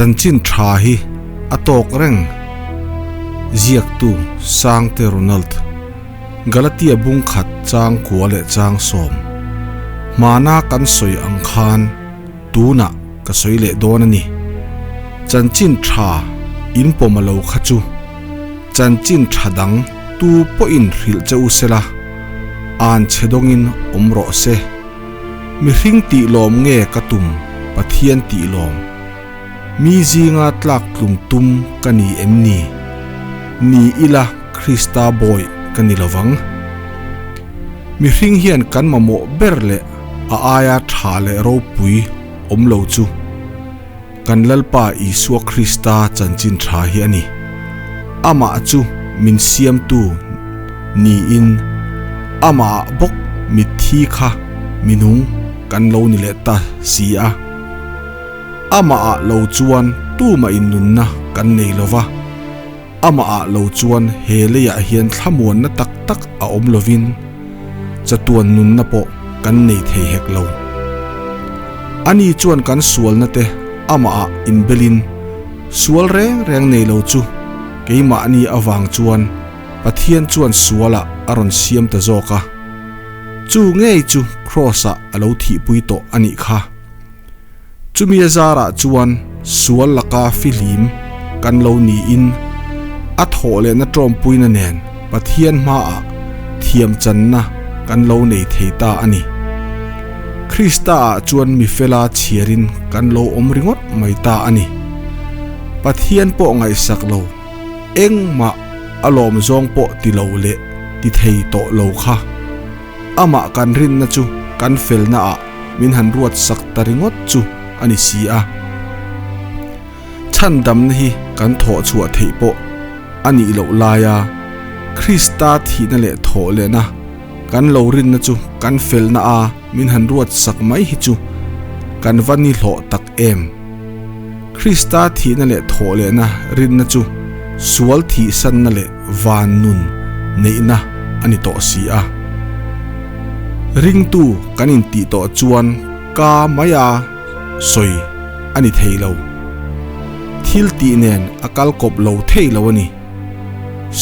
Chanchin tha hi a tawk reng. Ziaktu Sangte Ronald, Galatia bung khat chang kua leh chang sawm. Hmana kan sawi ang khan tunah ka sawi leh dawn a ni. Chanchin tha in pawm a lo kha chu chanchin tha dang tu pawhin hrilh che u sela, an chhe dawngin awm rawh se. Mihring tih lawm nge ka tum Pathian tih lawm? Mi zinga tlak tlum tum ka ni em ni? Ni ila Krista bawi ka ni lovang. Mihring hian kan mamawh ber leh a aia tha leh ropui awm lo chu kan Lalpa Isua Krista chanchin tha hi a ni. Amah chu min siamtu niin amah bawk mitthi kha minung kan lo ni leh ta si a. Amah ah lo chuan tumah in nunna kan nei lo va, amah ah lo chuan he leiah hian thlamuanna tak tak a awm lovin chatuan nunna pawh kan nei thei hek lo. Ani chuan kan sualna te amah ah inbelin sual reng reng nei lo chu keimahni avang chuan Pathian chuan sualah a rawn siam ta zawk a, chu ngei chu Kraws ah a lo thihpui tawh a nih kha. Chumi a zarah chuan sual laka fihlim kan lo niin a thawh lehna tawmpuina nen Pathian hmaah thiamchanna kan lo nei thei ta a ni. Kristaah chuan mi fela chhiarin kan lo awm ringawt mai ta a ni. Pathian pawh ngaihsak lo, engmah a lawm zawng pawh ti lo leh ti thei tawh lo kha. Amah kan rinna chu kan felnaah min han ruat sak ta ringawt chu a ni si a. Chhandamna hi kan thawh chhuah theih pawh a nih loh laia Krista thihna leh thawh lehna kan lo rinna chu kan felna a min han ruat sak mai hi chu kan va ni hlawh tak em. Krista thihna leh thawh lehna rinna chu sual thihsanna leh van nun neihna a ni tawh si a. Ringtu kan intih tawh chuan ka mai a sawi a ni thei lo. Thil tih nen a kal kawp lo thei lo a ni.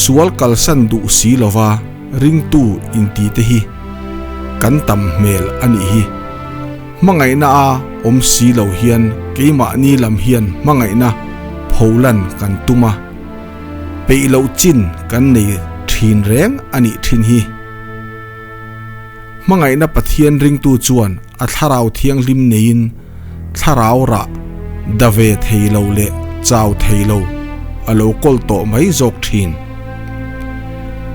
Sual kalsan duh si lova ringtu inti te hi kan tam hmel a nih hi. Hmangaihna a awm si lo hian keimahni lam hian hmangaihna pholan kan tum a. Peih loh chin kan nei thin reng a nih thin hi. Hmangaihna Pathian ringtu chuan a thlarau thianghlim neiin thlarau rah da ve thei lo leh chau thei lo a lo kawl tawh mai zawk thin.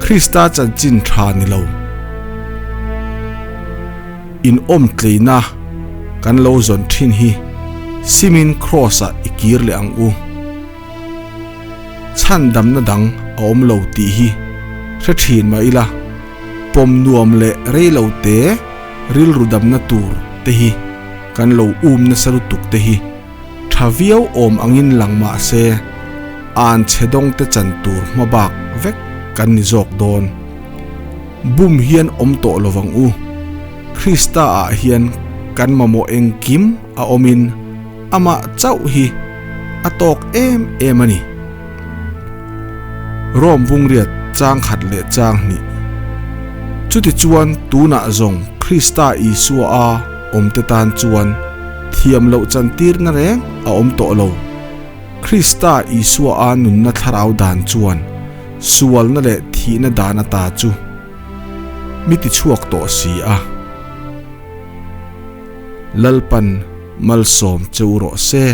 Krista chanchin tha ni lo. In awm tleina kan lo zawn thin hi simin Kraws-ah i kir leh ang u. Chhandamna dang a awm lo tih hi hre thin mah ila, pawm nuam leh rei lo te rilru damna tur te hi kan lo um nasa lutuk te hi tha viau awm angin lang mah se an chhe dawng te chan tur hma bak vek kan ni zawk dawn. Bum hian awm tawh lo vang u. Krista ah hian kan mamawh engkim a awmin amah chauh hi a tawk em em a ni. Rome bungriat chang khat leh chang hnih. Chutichuan tunah zawng Krista Isua a awmte tan chuan thiam loh chantirna reng a awm tawh lo. Krista Isua a nunna thlarau dan chuan sualna leh thihna dan ata chu mi tichhuak tawh si a. Lalpan malsawm che u rawh se.